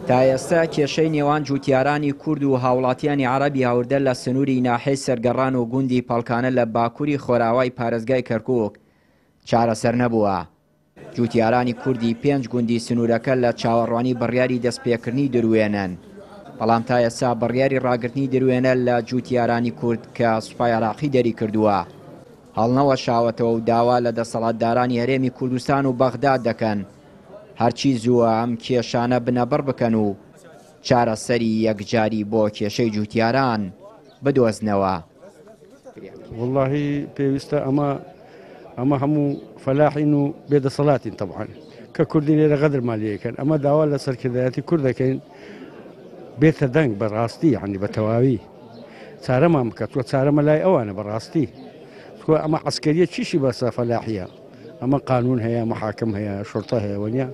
تا ئێستا کێشەی نێوان جووتیارانی کورد و هاوڵاتیانی عەرەبی هاوردە لە سنووری ناحیەی سەرگەڕان و گوندی پەڵکانە لە باکووری خۆرئاوای پارێزگای کەرکووک چارەسەر نەبووە. جووتیارانی کوردی پێنج گوندی سنوورەکە لە چاوەڕوانی بڕیاری دەستپێکردنی دروێنەن، بەڵام تا ئێستا بڕیاری ڕاگرتنی دروێنە لە جووتیارانی کورد کە سوپای عێراقی دەریکردووە هەڵنەوەشاوەتەوە و داوا لە دەسەڵاتدارانی هەرێمی کوردستان و بەغداد دەکەن هەرچی زووە ئەم کێشانە بنەبڕ بکەن و چارەسەری یەکجاری بۆ کێشەی جووتیاران بدۆزنەوە. وەڵاهی پێویستە ئەمە ئەمە هەموو فەلاحین و بێدەسەڵاتین تەبعەن کە کوردی لێرە غەدرمان لێکەن ئەمە داوا لە سەرکردایەتی کورد دەکەین بێتە دەنگ بە ڕاستی یعنی بە تەواوی چارەمان بکە تۆ چارەمە لای ئەوانە بەڕاستی تۆ ئەمە عسکەریە چیشی بەسە فەلاحیە ئەمە قانون هەیە محاکم هەیە شرطە هەیە وەنیە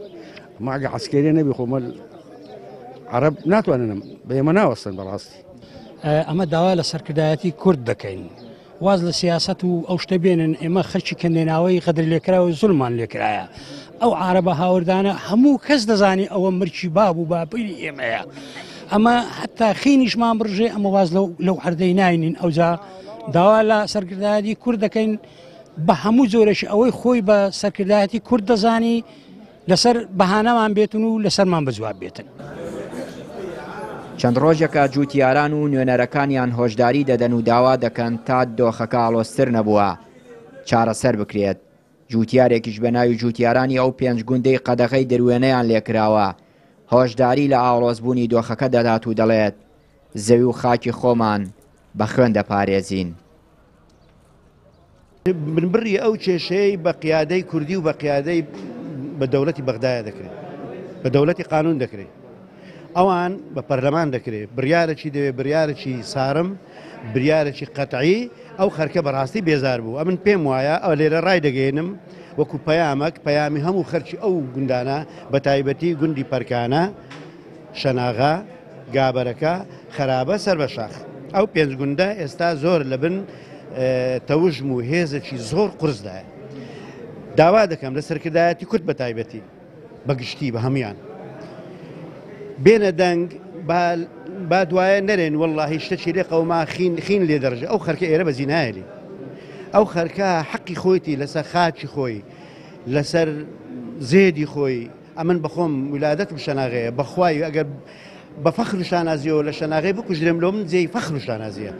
ئەمە ئەگە عسکەریە نەبی خۆمە عرب ناتوانن بە ئێمە ناوەستن بەڕاستی ئەمە داوا لە سەرکردایەتی کورد دەکەین واز لە سیاست و ئەو شتە بێنن ئێمە خەلکی کەندێناوەی غەدر لێکراوە زولمان لێکرایە ئەو عربە هاوردانە هەموو کەس دەزانی ئەوە مرکی باب و باپیری ئێمەیە ئەمە حتا خینیشمان بڕژێ ئەمە واز لەو عردەی ناینین ئەوجا داوا لە سەرکردایەتی کورد دەکەین بە هەموو جۆرێکی ئەوەی خۆی بە سەرکردایەتی کورد دەزانی لەسەر بەهانەمان بێتن و لەسەرمان بەجواب بێتن. چەند ڕۆژێکە جووتیاران و نوێنەرەکانیان هۆشداری دەدەن و داوا دەکەن تا دۆخەکە ئاڵۆزتر نەبووە چارەسەر بکرێت. جووتیارێکیش بە ناوی جووتیارانی ئەو پێنج گوندەی قەدەغەی دروێنەیان لێکراوە هۆشداری لە ئاڵۆزبوونی دۆخەکە دەدات و دەڵێت، زەوی و خاکی خۆمان بە خوێن دەپارێزین. بنبڕی ئەو کێشەیەی بە قیادەی کوردی و بە قیادەی بە دەوڵەتی بەغدایە دەکرێت، بە دەوڵەتی قانون دەکرێت، ئەوان بە پەرلەمان دەکرێت، بڕیارێکی دەوێت، بڕیارێکی سارم، بریارێکی قەتعی، ئەو خەرکە بەڕاستی بێزار بوو. ئەمن پێم وایە ئەو لێرە ڕایدەگەیەنم وەکو پەیامەک، پەیامی هەموو خەرکی ئەو گوندانە بە تایبەتی گوندی پەرکانە، شەناغە، گابەرەکە، خەرابە، سەر بە شاخ. ئەو پێنج گوندە ئێستا زۆر لە بن تەوژم و هێزێکی زۆر قورسدایە. داوا دەکەم لە سەرکردایەتی کورد بە تایبەتی، بە گشتی بە هەموان بێنە دەنگ با دوایە نەرێن وەڵڵاهی شتەکی لێ قەوما خین خین لێ دەڕژێ ئەو خەرکە ئێرە بەزی نایەلی ئەو خەرکە حەقی خۆیتی لەسەر خاکی خۆی لەسەر زێدی خۆی ئەمن بەخۆم ولادەتم شەناغەیە بەخوای ئەگەر بە فەخر و شانازیەوە لە شەناغەی بکوژرێم لۆ من جێی فەخر و شانازیە.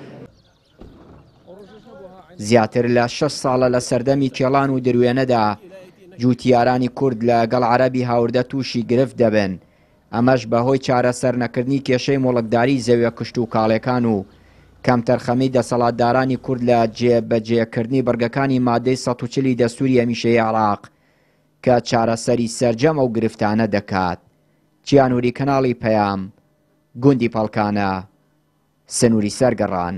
زیاتر لە شەش ساڵە لە سەردەمی کێڵان و دروێنەدا جووتیارانی کورد لە گەڵ عەرەبی هاوردە تووشی گرفت دەبن، ئەمەش بەهۆی چارەسەرنەکردنی کێشەی موڵکداری زەویە کشتوکاڵێکان و کەمتەرخەمی دەسەڵاتدارانی کورد لە جێ بەجێ کردنی بڕگەکانی مادەی 140 ی دەستوری هەمیشەیی عێراق کە چارەسەری سەرجەم ئەو گرفتانە دەکات. چیانوری کەناڵی پەیام، گوندی پەڵکانە، سنوری سەرگەڕان.